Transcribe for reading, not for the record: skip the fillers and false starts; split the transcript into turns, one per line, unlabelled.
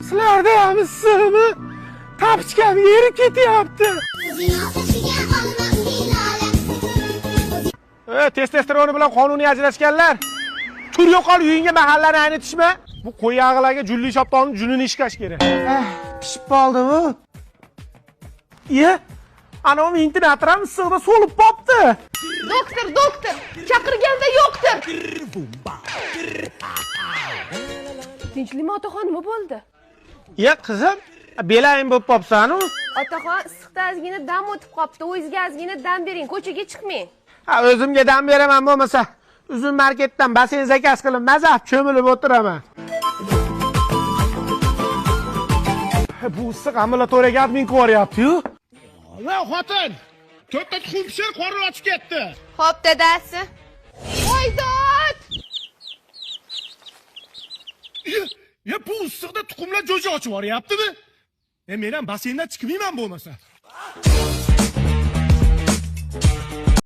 Sizlarda ham issiqmi? Tapichkam yerib ketyapti. Testosteroni bilan qonuniy ajrashganlar. Tur yo'qol uyingga mahallani aynitishma. Bu qo'yag'ilarga julli shoptolni junini ishlash kerak. Pishib qoldi-mu? Iye, ana ventilator ham issiqda so'lib qopti.
Doktor, doktor, chaqirganda yo'qdir. Tinchlikmi otaxon, nima bo'ldi?
Iye, qizim, belayim bo'lib qopsan-u.
Otaxon, issiqda ozgina dam o'tib qopti. O'zingizga ozgina dam bering, ko'chaga chiqmang.
Ha, o'zimga dam beraman bo'lmasa, Uzum marketdan basen zakaz qilib, mazab cho'milib o'tiraman. Bu issiq ambulatoriyaga admin qilyapti-yu. La xotin, to'rtta tuxum pishir, qorin ochib ketdi.
Xo'p, dadasi. Voy dod!
Ya bu issiqda tuxumlar jo'ja ochib yuboryaptimi? Men ham basseyndan chiqmayman bo'lmasa.